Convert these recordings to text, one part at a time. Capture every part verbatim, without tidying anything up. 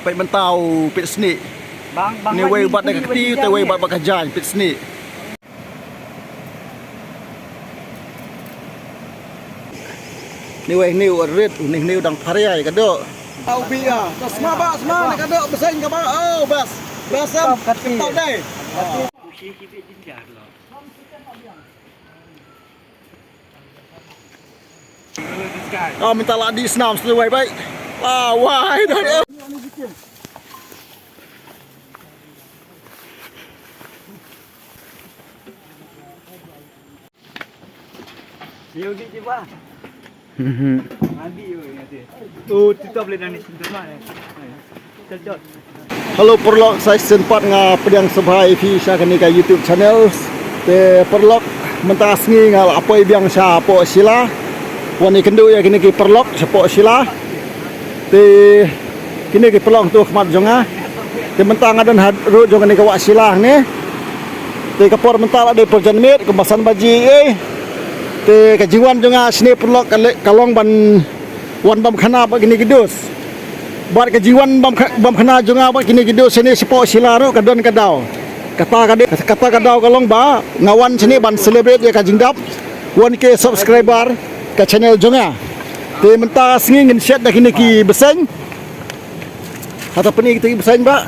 Peit mynta u peit snieh. Bang, bang, ne wei bat da ka kti, te wei bat ba ka jaiñ, peit snieh. Ne wei ne u rit, ne ne u dang pharia ka doh. Au bia, ta sma ba sma ne ka doh bseiñ ka ba. Oh, bas. Bas em. Ka ti. Tau dei. Ah, mynta la dih snam sdang wai bai. Ah, wai dah. Yo di jiwa. Mhm. Abi yo ya de. Oh, tu tak boleh nangis sebentar mah. Hello paralok, sa shisien pat nga pdiang sngewbha ïa phi sha kane ka YouTube channel. Te paralok, mynta sngi nga la poi biang shapoh Shilla. Wan ïakynduh ïa kine ki paralok shapoh Shilla. Te kine ki paralok to khmat jong nga. Te mynta nga don ha rud jong kane ka wah Shilla hangne. Te ka por mynta la dei por janmiet kumba san baje ei. Te ka jingwan jong nga shane paralok ka long ban wan bam khana bad kine ki dus. Bad ka jingwan bam kha-, bam khana jong nga bad kine ki dus shane shapoh Shilla ruh ka don ka daw. Kata ka dei, kata ka daw ka long ba nga wan shane ban celebrate ïa ka jingdap one K subscriber ka channel jong nga. Te mynta sngi ngin shet da kine ki bseiñ. Hata pyni kita ki bseiñ ba.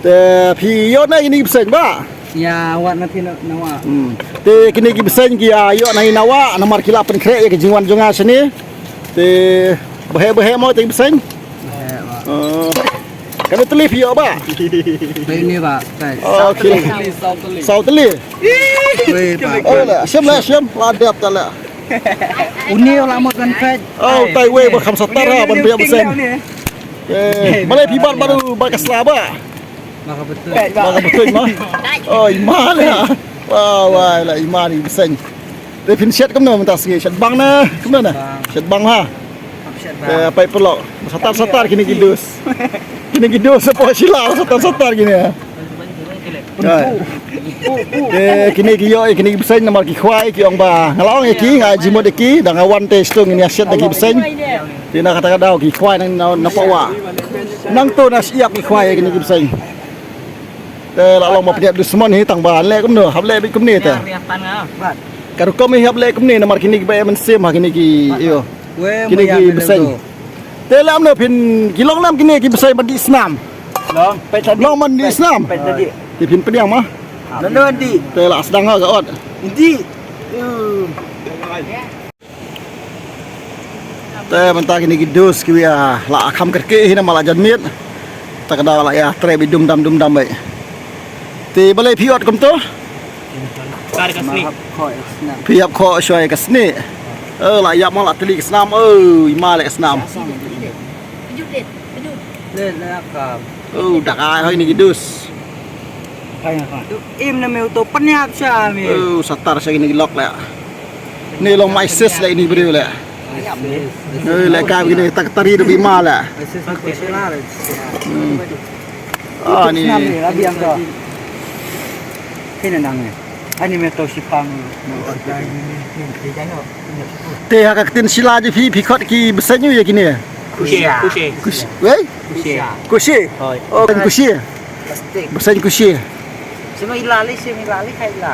Te phi ïoh na kine ki bseiñ ba. Ïa wad na phi na wad. Hmm. Te kine ki bseiñ ki ïa ïoh na ïa na wad namar ki la pynkhreh ïa ka jingwan jong nga shane. Te baheh baheh mo te ki bseiñ. Baheh ba. Oh. Kane tylli phi ïoh ba. Phi ni ba. Okay. Saw tylli. Saw tylli. Wei ba. Oh la, shim la shim la dep ta la. Uni la mut ban peit. Oh, tai wei ba kham satar ha ban peit bseiñ. Eh, malai phi bat baru bat ka sla ba. Maka betul. Maka betul ma. Oh, iman ya. Wah, wah, la iman ni bseiñ. Te phin shet kumno mynta sngi shet bang na kumno na. Shet bang ha. Te pai pelok. Satar satar kini kidus. Kini kidus apa sila satar satar kini. Te kine ki ïoh kine ki bseiñ namar ki khwai ki ong ba nga la ong ïa ki nga jimot ïa ki da nga wan te stung ïa shet da ki bseiñ. Te na kata ka daw ki khwai nang na pa wa nang to na siap ki khwai kine ki bseiñ. Te la long ba pdiat dusmon hi tang ba leh kumno hap leh bit kumne te. Ka rukom hi hap leh kumne namar kine ki ba em sim ha kine ki ïoh. Kine ki bseiñ. Te lam no phin ki long nam kine ki bseiñ ban dih snam. Long, peit tadi. Long ban dih snam. Peit tadi. Te phin pdiang ma. Nano andi. Te la sdang ha ka ot. Indi. Te mynta kine ki dus ki wia la kham kyrkieh hi namar la jan miet. Ta ka daw la ïa trei bit dum dam dum dam beit. Te balei phi ot kumto. Kar ka snieh. Phi hap khoh shuwa ka snieh. Oh, la ïap ma la tylli ka snam. Oh, ima leh ka snam. Oh, dak ai hoi ni ki dus. Im na meu to pynïap sha mi. Oh, satar sha ni ki lok leh. Ni long mai sis leh ni briew leh. Eh, leh ka ni tak tari du bi ma leh. Hmm. Ah, ni. Snam ni la biang to. Kena nang ni. Ani me to sipang. Te ha ka ktien Shilla ji phi phi khot ki bseiñ ïa kine. Kushi. Kushi. Kushi. Wei? Kushi. Kushi. Hoi. Oh, kan kushi. Plastik. Bseiñ kushi. Sima ilali, sima ilali kai la.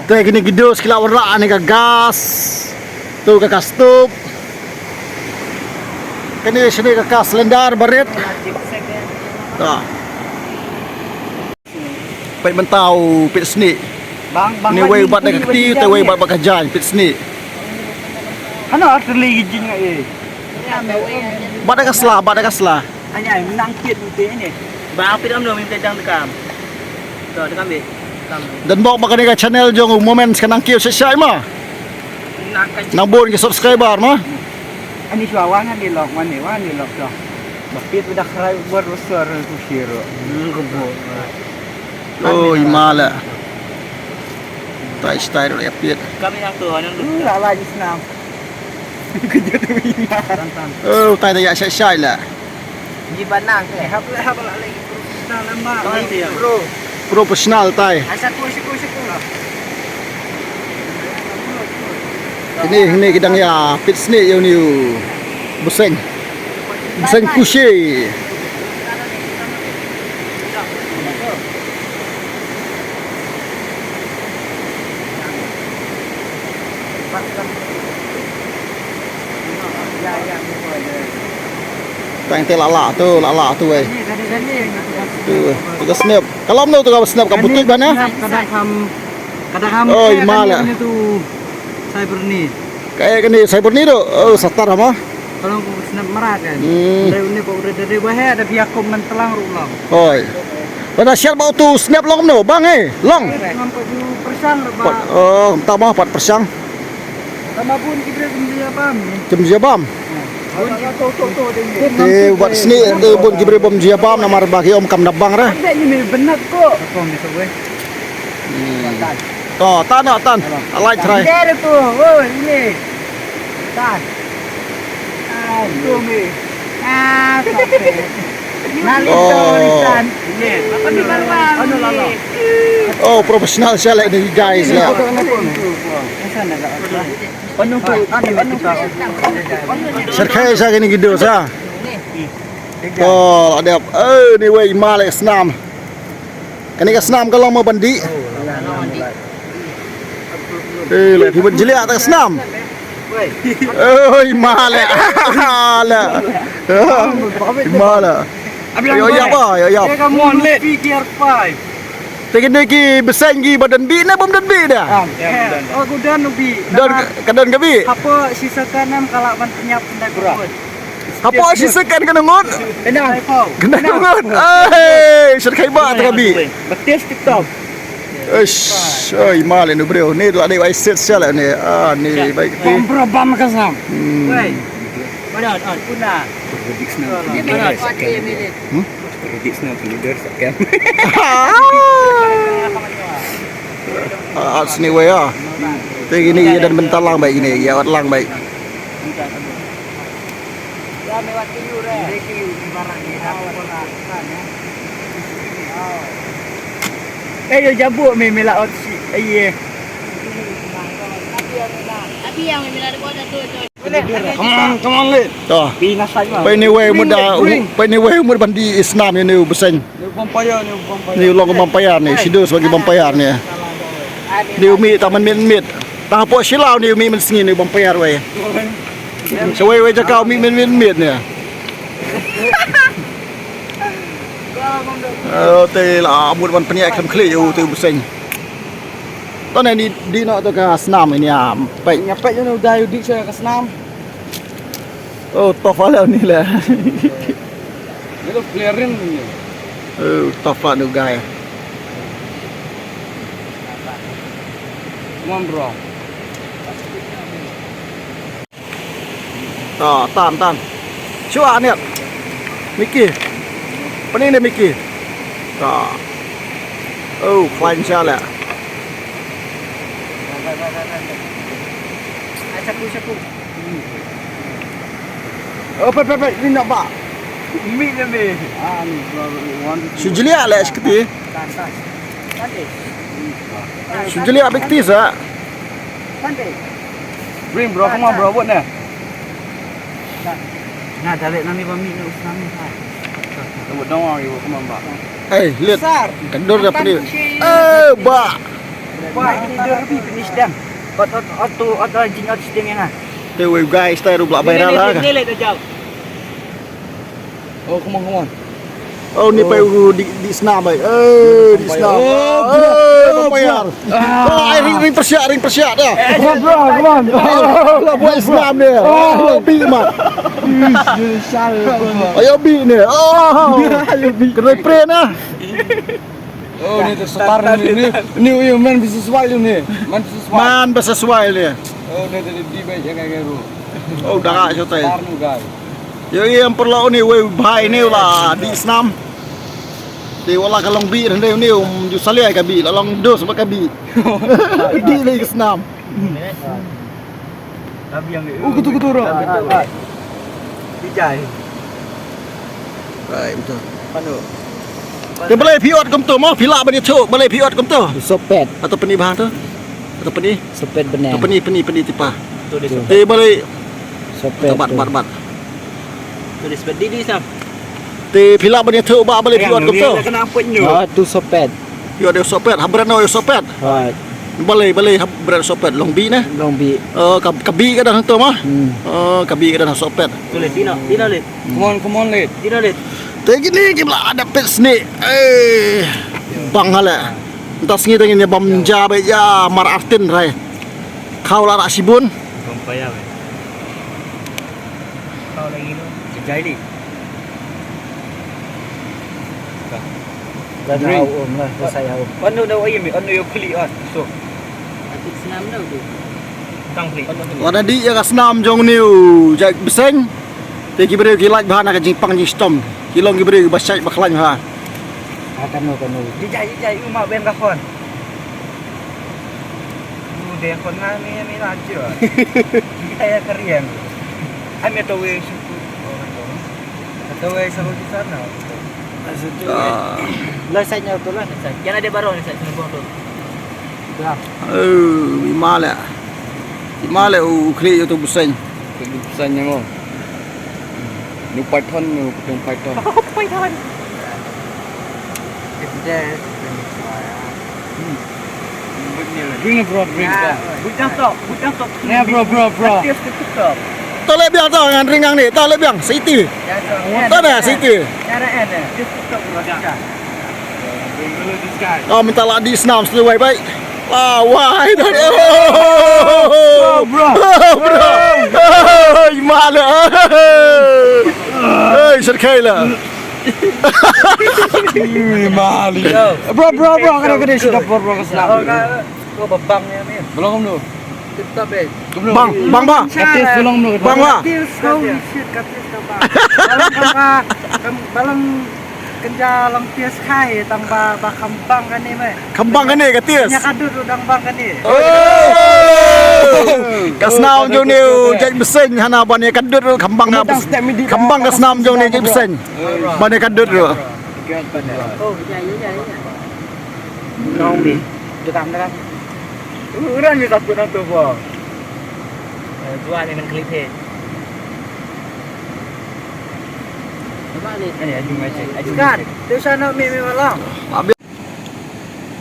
Te kine ki dus ki la wanrah ne ka gas. Tu ka ka stove. Kane shane ka ka cylinder barit. Ta. Peit mynta u peit snieh. Bang, bang. Ni wei bat da ka kti, te wei bat ba ka jaiñ, peit snieh. Hano artylli ki jing eh. Bat da ka sla, bat da ka sla. Anya, nang peit u te ni. Bang peit am no mi te dang dekam. To dekam be. Kam. Dan bok ba kane ka channel jong u Moments ka nang kiew shisha ma. Nang bun ki subscriber ma. Ani shuwa wan ani lok, wan ni wan ni lok to. Ba peit ba da khrai ba ro sor ku shiro. Hmm, ku bo. Oh, ima la. Tai stai ro ya peit. Kami yang tu, yang tu. La la ji snam. Kejut tu ima. Oh, tai da ya shai shai la. Ni banang te. Hap hap la lagi professional lama. Pro. Professional tai. Asa ku siku siku. Ini ini ki dang ïa peit snieh ïa u ni u bseiñ. Bseiñ Kushi. Tang te la la tu, la la tu wei. Tu, tu ka snep. Ka lom no tu ka snep ka butut ban eh. Ka dang kham, ka dang kham. Oh, eh, i ma la. Kane tu Cyber ni. Kaei kane Cyber ni tu? Oh, satar ma. Ka long ka snep mrad kan. Hmm. Dei une ko dei dei ba he da bia kom man tlang ruh long. Hoi. Ba da siat ba tu snep long no bang eh. Long. Ngam pat ju pyrshang ruh ba. Pat, oh, ta ma pat pyrshang. Tama bun ki briew kum jia bam. Kum jia bam. Te wat sni te bun ki briew bam jia bam namar ba ki ong kam da bang re. Ande ni me benat ko. Ko ni so we. Hmm. To, tan, oh, tan. Alai try. Dia tu, oh, ini. Tan. Ah, tu mi. Ah, sampai. Nali tu, oh. Tan. Ini, apa ni baru? Anu, lala. Oh, professional siya lah ni, guys, lah. Anu, anu, anu. Serkai sa kini gitu sa. To, la dep. Eh, ni wei ma leh snam. Kane ka snam ka long ma ban dih. Eh, leh phi ban jliah ta ka snam. Oi, ma leh. Leh. Ma leh. Yo yap ah, yo yap. Come on, let. Figure five. Te kine ki bseiñ ki ba don bih ne bym don bih da? Oh, ku don u bih. Don, ka don ka bih. Hapoh shi second em ka lah ban pynïap pynda ka. Hapoh shi second kane ngut. Kena. Kena ngut. Ai, sha khaiba ta ka bih. Betis TikTok. Eish, oi, ma leh nu briew. Ni la dei ai set sha la ni. Ah, ni baik ti. Bro bam ka snam. Hmm. Wei. Mana on, on, puna. Mana on. Hmm? Kredit sna pun leader sakem. Ah, sini wei ah. Te kini ïa don bynta lang bai kini, ïa wat lang bai. Eh, yo jabu me me la ot si. Eh, ye. Come on, come on, Lin. To. Pynïaid wei mut da, pynïaid wei mut ban dih snam ïa une u bseiñ. Une u vampire, une u vampire. Une u long vampire une, shadow sebagai vampire une. Une u mih tang mynmiet mynmiet. Tang hapoh shi law une u mih mynsngi une u vampire wei. Sa wei wei jaka u mih mynmiet mynmiet une. Oh, te la mut ban pynïaid khlem khlieh ïa u te u bseiñ. To ne ni dih noh to ka snam ini ah. Peit. Nga peit ïa une u dei u dih sha ka snam. Oh, tough ah leh une leh. Ni to clearing ni. Oh, tough ah une u guy. Come on, bro. Ah, tan, tan. Shuwa niat. Mickey. Pynïaid ne Mickey. Ta. Oh, khlaiñ sha leh. Shaku, shaku. Oh, peit, peit, peit, ni nampak. Mih ne mih. Ah, ni, bro, one, two, three. Shu jliah leh shi kti. Tan, tan. Tan deh. Shu jliah bad kti sa. Tan deh. Bring, bro, come on, bro, what now? Nah, dah leh nani ba mih ne u snam ni, ha. Don't worry, bro, come on, bro. Eh, lit. Sar. Ka dur da pynïaid. Eh, ba. Ba, ini dur bi finish dan. Ot, ot, ot tu, ot, ot, jin, ot, sting ïa nga. Te wei guys, te ruh ba viral ha. Ni leh dah jauh. Oh, come on, come on. Oh, ni pynïaid u dih, dih snam, bhai. Eh, dih snam. Oh, bro. Eh, bro. Bro. Oh, ai ring, ring pyrshah, ring pyrshah dah. Come on, bro, come on. Oh, la buat snam ni. Oh, bih mat. Ish, you shall. Ayo bih ni. Oh. Ayo bih. Kena pray nah. Oh, ni tu star ni, ni, ni, ni, man versus wild ni. Man versus wild. Man versus wild ni. Oh, ni tu di baik jaga garu. Oh, dah kat situ. Star ni, guys. Ïa, ïa, em pyrla une wei bhai une u la dih snam. Te u la ka long bih hynrei une um ju salia ka bih, la long dos bad ka bih. Dih lei ka snam. U kutu kutu ro. Bijai. Right, betul. Panu. Te balei phi ot kumtu mo, phi lah ban ïathuh, balei phi ot kumtu. Sopet. Atau peni bha tu. Atau peni. Sopet bene. Atau peni, peni, peni tipa. Tu dia. Te balei. Sopet. Bat, bat, bat. Respect didi sam. Te phi lah ban ïathuh ba balei phi wan kumto. Ah, tu sopet. Ïoh de sopet, ha brand no ïoh sopet. Right. Balei, balei ha brand sopet, long bi ne? Long bi. Oh, ka, ka bi ka dang hangto ma? Hmm. Oh, ka bi ka dang ha sopet. Tu le, dino, dino le. Come on, come on le. Dino le. Te kine ki ba la dep pet sni. Eh. Bang hale. Mynta sngi te ngin ïa bam ja ba ïa mar artin rai. Khaw la ra shibun. Bam paya be. Khaw lagi no. Jai li. Ka drink. Wan no no ayi mi, wan no yo kli on. So. Atik snam no du. Tang kli. Wan adi ïa ka snam jong niu jait bseng. Te ki briew ki lait bha na ka jingpang jingstom. Ki long ki briew ki ba shait ba khlaiñ bha. Ah, kano kano. Di jai di jai u ma ben ka khon. U de khon nga mi mi na jua. Di jai ka riang. Ai mi to we shu. To we sa ko di sana. Ah. La sa nya to la sa. Yana de baro ni sa sini ko to. Dah. Oh, i ma le. I ma le u khri ïa tu bseng. Tu bseng nya mo. Ni python ni, tu python. Python. Bring it, bro, bring it. Bujang tok, bujang tok. Nah, bro, bro, bro. Tis ke tok. To le biang to ngan ring ang ni, to le biang city. To na city. Cara en, tis tok bro. Oh, mynta la dih snam shuh wai bai. La wai dah. Bro, bro. Bro. Oi, mala. Oi, serkai la. Ui, mali. Bro, bro, bro, kada kada sida bro, bro, ka snam. Ko babang ya mi. Belum tu. Tip top eh. Bang, bang ba. Katis belum tu. Bang ba. Katis, holy shit, katis ka bang. Balang ka ba, kam-, balang Kynja long tis khai tang ba, ba kham bang kane me. Kham bang kane ka tis. Nya ka dut ruh dang bang kane. Oh! Ka snam jong ne u jait bseiñ hana ban ïa ka dut ruh kham bang ka, kham bang ka snam jong ne jait bseiñ. Ban ïa ka dut ruh. Oh, ya, ya, ya, ya. Nong bi. Dukam dah. Orang ni takut nang tu bo. Eh, dua ni nang klik he.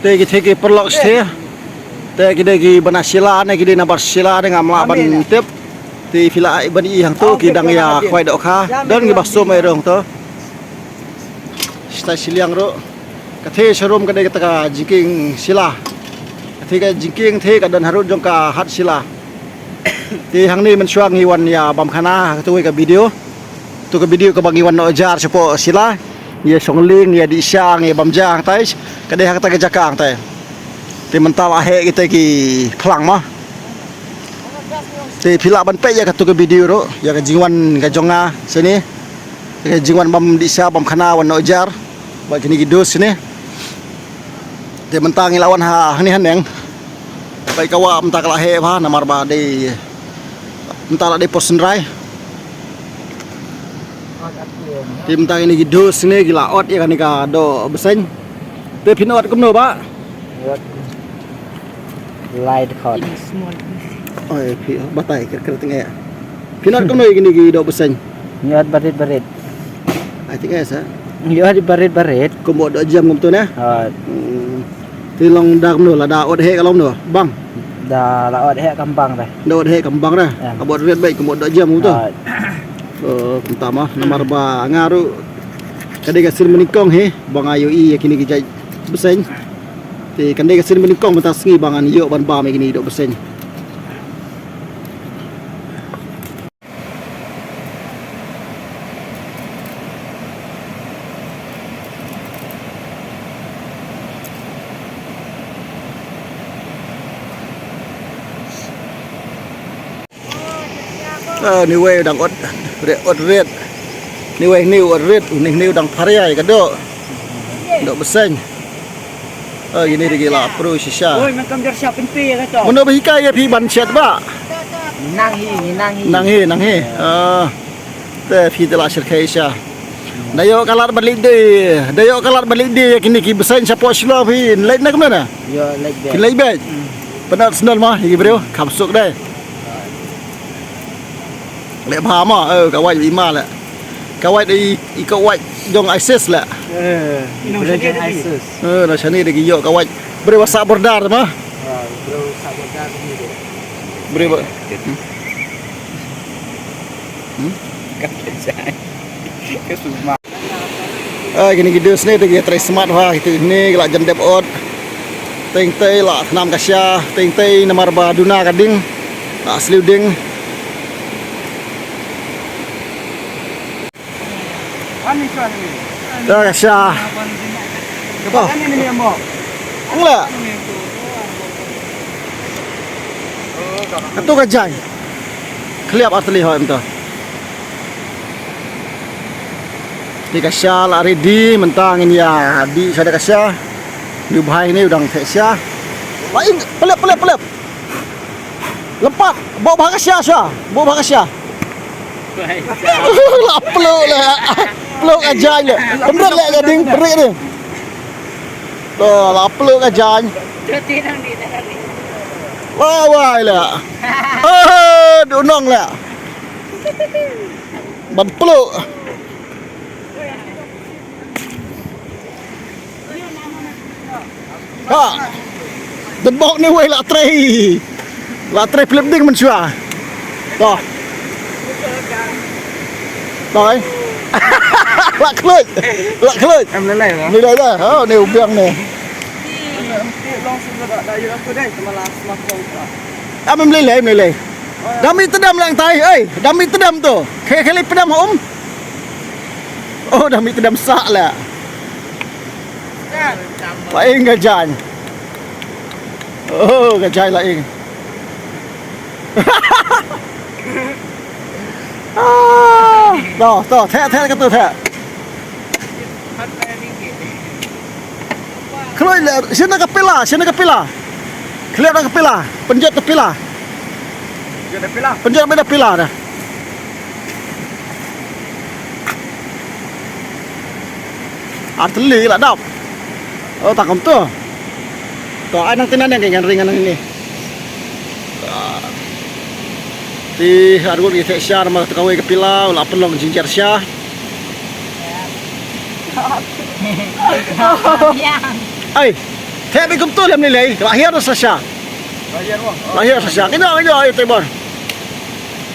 Te ki thei ki paralok shatei. Te ki dei ki bana sila ne ki dei nabar sila ne ngam lah ban tip. Te phi lah ban ïohi hangto ki dang ïa khwai dohkha. Don ki ba sum ei rong to. Shatei shiliang ruh. Ka thei sharum ka dei kata ka jingkieng sila. Ka thei ka jingkieng thei ka don harud jong ka hat sila. Te hangne mynshuwa ngi wan ïa bam khana ha katu ka video. Tu ka video kaba ngi wan noh jar shapoh sila. Ngi ïa shong lieng, ngi ïa dih sha, ngi ïa bam ja hangtai. Ka dei ha kata ka jaka hangtai. Te mynta la heh kita ki phlang ma. Te phi lah ban peit ïa katu ka video ruh, ïa ka jingwan ka jong nga shane. Ka jingwan bam dih sha bam khana wan noh jar. Ba kine ki dos shane. Te mynta ngi la wan ha hangne haneng. Peit ka wah mynta ka la heh bha namar ba dei mynta la dei por synrai. Te mynta kine ki dos shane ki la ot ïa kane ka doh bseiñ. Te phin ot kumno ba? Light khot. Oi, phi batai kret kret nge. Phin ot kumno ïa kine ki doh bseiñ? Ngi ot barit barit. I think eh sa. Ngi ot barit barit. Kumba doh jam kumto ne? Ot. Hmm. Te long da kumno la da ot heh ka long no. Bang. Da la ot heh kam bang re. Da ot heh kam bang re. Ot ret beit kumba doh jam kumto. Ot. Oh, kumta ma namar ba nga ruh ka dei ka sien banyngkong hi ba nga ïohi ïa kine ki jait bseiñ. Te kan dei ka sien banyngkong mynta sngi ba ngan ïoh ban bam ïa kine ki doh bseiñ. Ah, ni wei dang ot ret, ot ret. Ni wei ni ot ret, ni ni dang pharia ka doh. Doh bseiñ. Ah, ini digi la pro shisha. Oi, man kam jar sha pynpe ka to. Mano ba hikai ïa phi ban shet ba? Nang hi, nang hi. Nang hi, nang hi. Ah. Te phi te la shirkhei sha. Da ïoh ka lad ban leit de, da ïoh ka lad ban leit de ïa kine ki bseiñ shapoh Shillong phi leit na kumne na? Ïoh leit beit. Phi leit beit. Pynat sendal ma ïa ki briew kham suk dei. Leh bha ma, eh, ka wai i ma leh. Ka wait i, i ka wait jong ISIS lah. Eh, i nong shane da ki. ISIS. Eh, nong shane da ki ïoh ka wait. Briew ba sah border ma. Ah, briew sah border ni de. Briew ba. Hmm? Hmm? Ka kejai. Ka suma. Ah, kine ki dus ne te ki trei smat ha, kito ne ki la jan dep ot. Teng tei la thnam ka sha, teng tei namar ba duna ka ding. La sliew ding. Da ka sha. Oh. Ang la. Atu ka jai. Khliap artylli hoi mynta. Te ka sha la ready mynta ngin ïa dih sha da ka sha. Ni u bhai ne u dang theh sha. Lain, pelep, pelep, pelep. Lympat, bok bha ka sha sha. Bok bha ka sha. La pluk le. Pluk ka jaiñ le. Pynrit le ka ding, pynrit ding. To, la pluk ka jaiñ. Wai wai le. Eh, du nong le. Ban pluk. Ha. Dang bok ni wei la trei. La trei plep ding mynshuwa. To. To eh. La khluit. La khluit. Em lei lei la. Lei lei la. Oh, ni u biang ni. Em lei lei, em lei lei. Dang mih tdem lang tai. Ei, dang mih tdem to. Khe khe lei pdem um. Oh, dang mih tdem sah la. La ing ka jaiñ. Oh, ka jaiñ la ing. Ah, to, to, theh, theh katu, theh. Khloi le, shim na ka pila, shim na ka pila. Khlem na ka pila, pynjot ka pila. Pynjot beit da pila da. Ar tylli la dap. Oh, ta kumta. To, ai nangta ngan ïa ngan ring ngan ring ni. Te ar ngut ngi theh sha namar kata kawei ka pila u la pynlong jingjar sha. Ai, theh beit kumta lem lei lei. La hiar sa sha. La hiar sa sha. Kynja kynja ai te bor.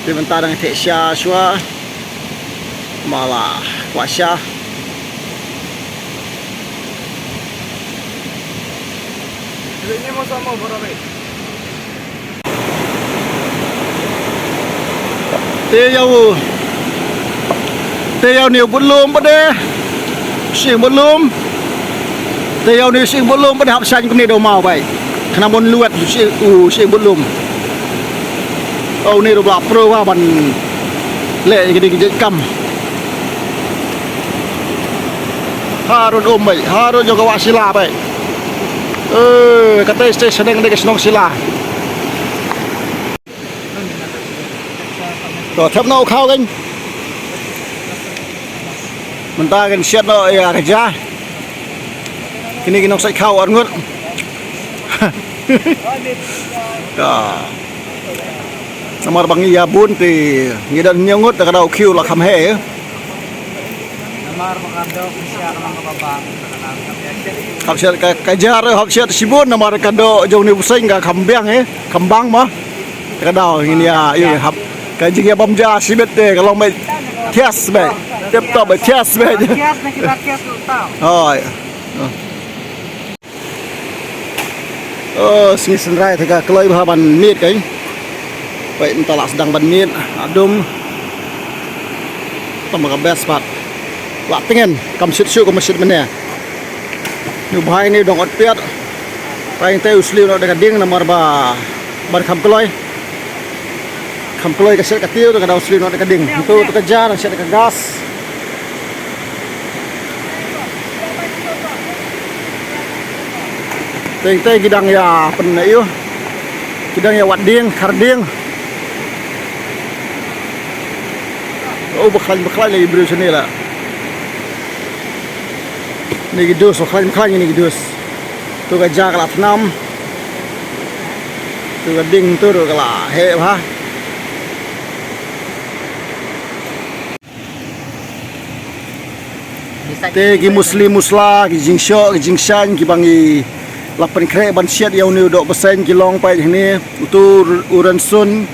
Te mynta dang theh sha shuwa. Mala kwah sha. Te ïa u, te ïa une u bud lum pat de. Sing bud lum. Te ïa une u sing bud lum pat de hap shaiñ kumne da u maw bai. Khnang ban luwet u sing, u sing bud lum. Une ruh ba la pro ba ban leh ïa kine ki jait kam. Harud um bai, harud jong ka wah sila bai. Eh, kata station dang dei ka shnong sila. To thep noh u khaw kan. Mynta kan shet noh ïa ka ja. Kine ki nongshait khaw ar ngut. Ka. Namar ba ngi ïa bun te ngi don hynñiew ngut, te ka daw khiew la kham heh. Namar ba ka daw kham sha ka long kaba bang. Kham sha ka, ka jar kham sha shibun namar ka daw jong ni u seng ka kham biang eh, kham bang ma. Te ka daw ngin ïa ïa hap ka jingïabam ja shibit te ka long beit thias beit. Tip top beit thias beit. Thias na kita thias lu tau. Hoi. Oh, sngi synrai te ka kloi bha ban miet kai. Peit mynta la sdang ban miet, adum. Tang ba ka best pat. La tngen, kam shit shu, kam shit mynne. Ni u bhai ni u dang ot piat. Peit te u sliew noh da ka ding namar ba ban kham kloi. Kham kloi ka shet ka tiew, te ka daw sliew noh da ka ding. Ntu te ka jar, shet da ka gas. Teng teng ki dang ïa pyn ïa u. Ki dang ïa wad ding, khar ding. Oh, ba khlaiñ ba khlaiñ la i briew shane la. Ni ki dus, ba khlaiñ ba khlaiñ ni ki dus. Tu ka ja ka la thnam. Tu ka ding tu ruh ka la heh bha. Te ki musli musla, ki jingshoh, ki jingshaiñ, kiba ngi la pynkhreh ban shet ïa une u doh bseiñ ki long pat hangne, utu u rynsun.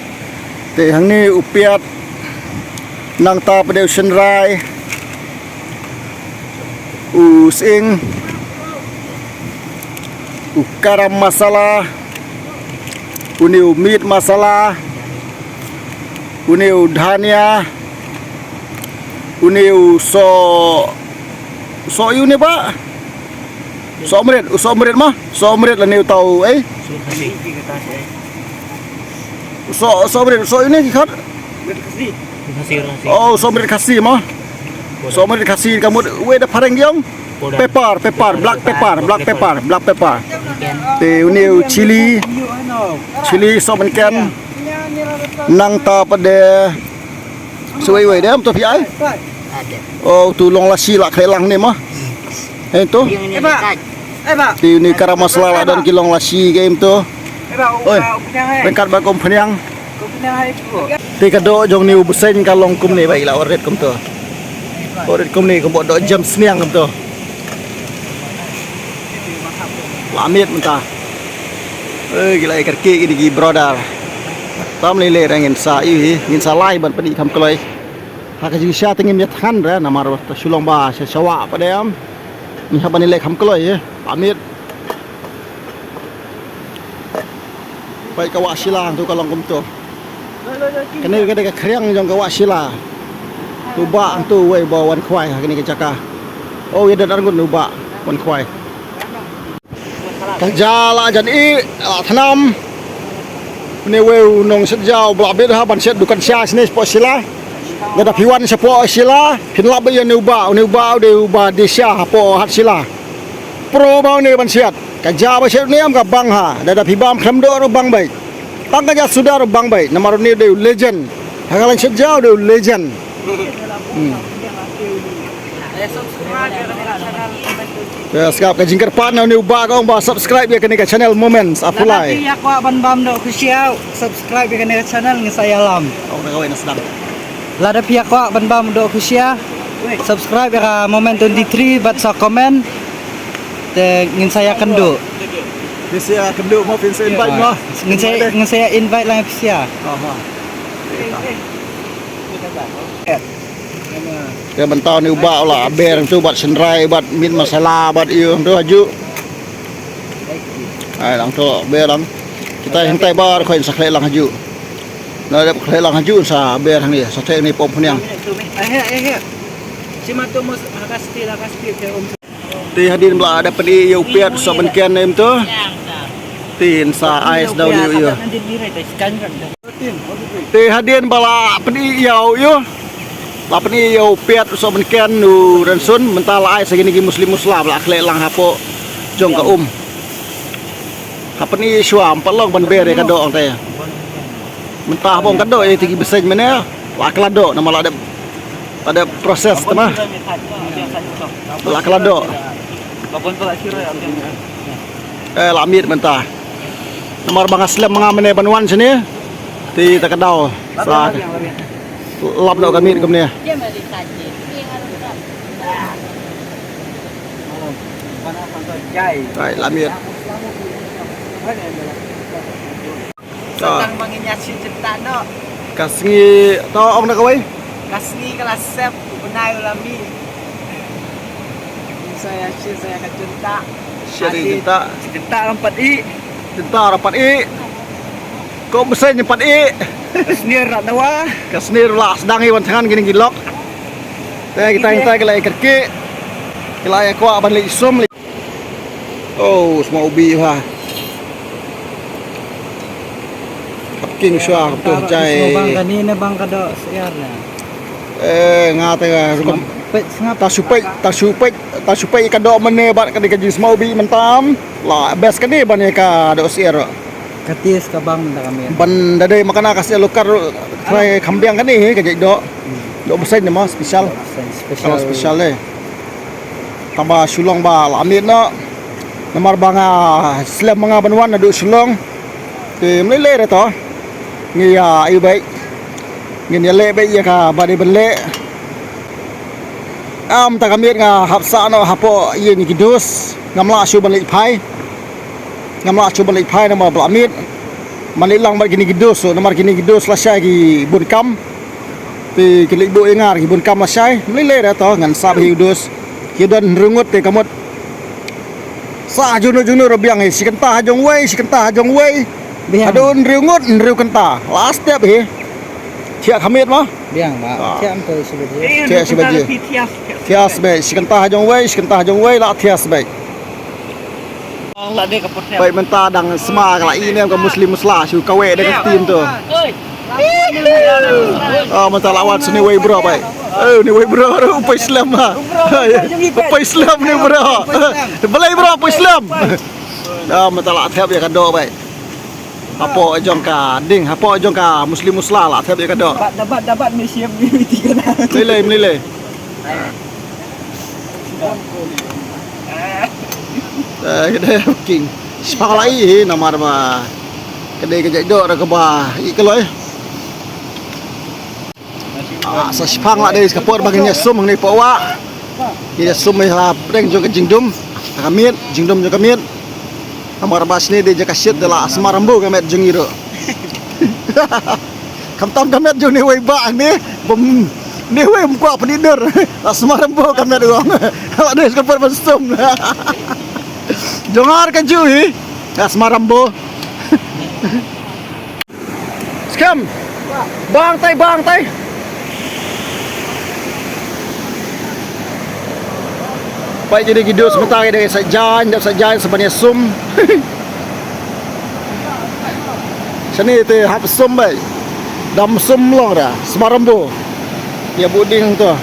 Te hangne u piat, nangta pat de u shynrai, u sying, u garam masala, une u meat masala, une u dhania, une u soh, soh ïa une ba? Soh mrit, u soh mrit ma? Soh mrit lane uta u ei? Soh, soh mrit, soh ïa une ki khot? Oh, soh mrit khasi ma? Soh mrit khasi ka mut wei da phareng ïong? Pepper, pepper, black pepper, black pepper, black pepper. Te une u chili, chili soh mynken. Nangta pat de, sawei wei de, em to phi ai? Oh, tu long lasi la khleh lang ne ma? Hein to? Te une garam masala la don ki long lasi ke em to. Oi, ryngkat bad kum phniang. Te ka doh jong une u bseiñ ka long kumne ba i la orit kumto. Orit kumne kumba doh jem sniang kumto. La miet mynta. Eh, ki la ïa kyrkieh kine ki brother. Tam lei lei re ngin sa ïohi, ngin sa lai ban pyni kham kloi. Ha ka jingshisha te ngim ïa thngan re namar ba shu long ba sha sha wah pat de em. Ngi hap ban ïaleh kham kloi ïa. La miet. Peit ka wah shila hangtu ka long kumto. Kane ka dei ka khriang jong ka wah shila. Tu bah hangtu wei ba wan khwai ha kane ka jaka. Oh, ïa dang ngut nu bah wan khwai. Ka ja la jan i la thnam. Une wei u nong shet jaw ba la bit ha ban shet dukan sha sne shapoh shila. Lada phi wan shapoh shila phin lap ïa une u bah, une u bah u dei u bah dei sha hapoh hat shila. Pro ba une ban shet. Ka ja ba shet une em ka bang ha. Lada phi bam khlem doh ruh bang beit. Tang ka ja suda ruh bang beit. Namar une dei u legend. Ha ka lain shet jaw dei u legend. Hmm. Te sngap ka jingkyrpad na une u bah ka ong ba subscribe ïa kane ka channel Moments Apulai. Lada phi ïa kwah ban bam doh khusia, subscribe ïa kane ka channel ngin sa ïalam. Ong na kawei na sdang. Lada phi ïa kwah ban bam doh khusia, subscribe ïa ka Moment twenty-three bad sa comment. Te ngin sa ïa kynduh. Ngin sa ïa kynduh mo, ngin sa invite mo. Ngin sa, ngin sa ïa invite lang phi sia. Aha. Te mynta une u bah u la ber hangtu bad shynrai bad meat masala bad ïa hangtu haju. Ai lang to ber lang. Kita hangtai bar khoin sa khleh lang haju. Na dep khleh lang haju sa ber hangne sa theh ne pom phniang. Te hadien ba la dep pyni ïa u piat soh mynken ne em to. Te sa ai sdang ïa u ïa. Te hadien ba la pyni ïa u ïa. La pyni ïa u piat soh mynken u rynsun mynta la ai sa kine ki musli musla ba la khleh lang hapoh jong ka um. Ha pyni ïa shuwa ym pat long ban ber ïa ka doh te. Mynta hapoh ka doh ïa te ki bseiñ mynne la khlad doh namar la dep, la dep process te ma. La khlad doh. Eh, la miet mynta. Namar ba nga slem ma nga mynne ban wan shane. Te ta ka daw sa lap noh ka miet kumne. Ai, la miet. Tang ma ngin ïa shu jynta noh. Ka sngi to ong na kawei. Ka sngi ka la sep u bnai u la mih. Sa ïa shu sa ïa ka jynta. Shu ïa ka jynta. Jynta ram pat i. Jynta ram pat i. Ko bseiñ pat i. Ka snier rat dawa. Ka snier la sdang i wan thngan kine ki lok. Te kita kita ki la ïa kyrkieh. Ki la ïa kwah ban leit sum. Oh, sma ubi ha. Hap king shuwa hap tu jai. Bang kani ne bang ka doh syiar ne. Eh, nga te nga rukom. Peit sngap. Ta shu peit, ta shu peit, ta shu peit ka doh mynne bad kani ka jingsma ubi mynta. La best kani ban ïa ka doh syiar. Ka tis ka bang da ka miet. Ban da dei ma kane ka syiar lukar trai kham biang kani ka jait doh. Doh bseiñ ne ma special. Special. Special eh. Tang ba shu long ba la miet noh. Namar ba nga slem ma nga ban wan naduh Shillong. Te ym lei lei re to. Ngi ïa ïa beit. Ngin ïa leh beit ïa kaba dei ban leh. Am ta ka miet nga hap sah noh hapoh ïing ki dos. Ngam lah shuh ban leit phai. Ngam lah shuh ban leit phai namar ba la miet. Ban leit lang bad kine ki dos, so namar kine ki dos lashai ki bun kam. Te ki leit buh ïa nga ki bun kam lashai. Mlei lei da to ngan sah bha ïa u dos. Ki don hynriew ngut te ka mut. Sah jong no jong no ruh biang hi, shi kynta ha jong wei, shi kynta ha jong wei. Biang. Haduh hynriew ngut, hynriew kynta. Last step hi. Thiah ka miet ma. Biang ma. Ah. Thiah em to shi baje. Thiah shi baje. Thiah shi baje, shi kynta ha jong wei, shi kynta ha jong wei, la thiah shi baje. Peit mynta dang sma ka la i ne ka Muslim Musla shu kawei da ka team tu. Ah, mynta la wan sini wei bro bai. Oh, ni wei bro, ruh pei slem ah. Pei slem ni bro. Balei bro pei slem. Ah, mynta la thep ïa ka doh bai. Hapoh jong ka ding, hapoh jong ka Muslim Musla la thep ïa ka doh. Bat dabat dabat me siam ni ti ka na. Mlei lei, mlei lei. Eh, ka dei king. Shiphang la i hi namar ba ka dei ka jait doh ra kaba i kloi. Ah, sa shiphang la dei ka por ba ngin ïa sum hangne poh wah. Ngin ïa sum ha pdeng jong ka jingdum. Ka miet, jingdum jong ka miet. Namar ba shane dei jaka shit da la sma rambo ka met jong i ruh. Khamtam ka met jong ne wei ba ne bym ne wei ym kwah pynïaid dur. La sma rambo ka met u ong. La dei ka por ban sum. Jong ar ka ju hi. La sma rambo. Skhem. Bang tai, bang tai. Peit kine ki dos mynta ki dang sa jan, dang sa jan sa ban ïa sum. Shane te hap sum bai. Dam sum long ra, sma rambo. Ïa buding to.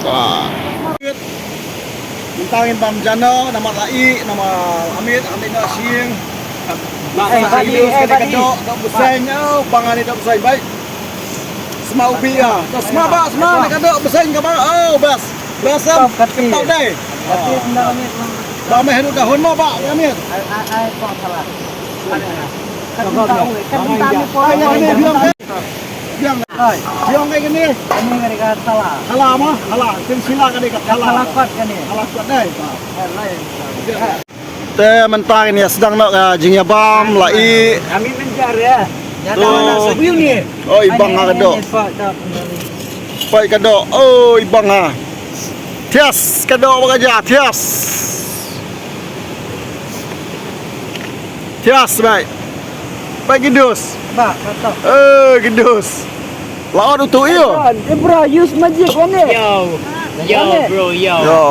Wah. Mynta ngin bam jano, namar la i, namar amit, amit na sing. Ba eh, sa badi, eh, ka badi. Dok, dok beseng, oh, bang ani dok beseng, baik. Sma ubi ya. Sma ba, sma ni ka dok beseng ka ba, oh, bas. Bas em. Stop, kati. Stop deh. Kati, sendal amit. Ba meh dok dahun ma ba, ya mit. Ai, ai, ai, kau salah. Kan minta, kan minta ni pun. Ai, yang ni bilang. Biang. Hai. Biang kai kane. Kane kane ka thala. Thala ma? Thala. Tin sila kane ka thala. Thala kot kane. Thala kot dai. Eh, lain. Te mynta kane sdang noh ka jingïabam la i. Kami menjar ya. Ya tahu nak sebiu ni. Oh, i bang ka doh. Pai ka doh. Oh, i bang ha. Thias ka doh ba ka ja thias. Thias bai. Bai ki dos. Ba, kata. Eh, ki dos. La ot utu ïa. Eh, bro, use magic one. Yo. Yo, bro, yo. Yo.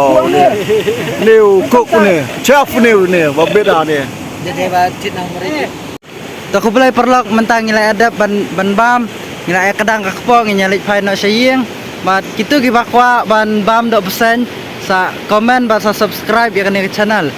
New cook ne. Chef ne ne. Ba beda ne. Jadi ba tit nang mari. To khublei paralok, mynta ngi la ïa dep ban, ban bam, ngi la ïa kdang ka kpoh, ngin ïa leit phai noh sha ïing. Bad kito kiba kwah ban bam doh bseiñ, sa comment bad sa subscribe ïa kane ka channel.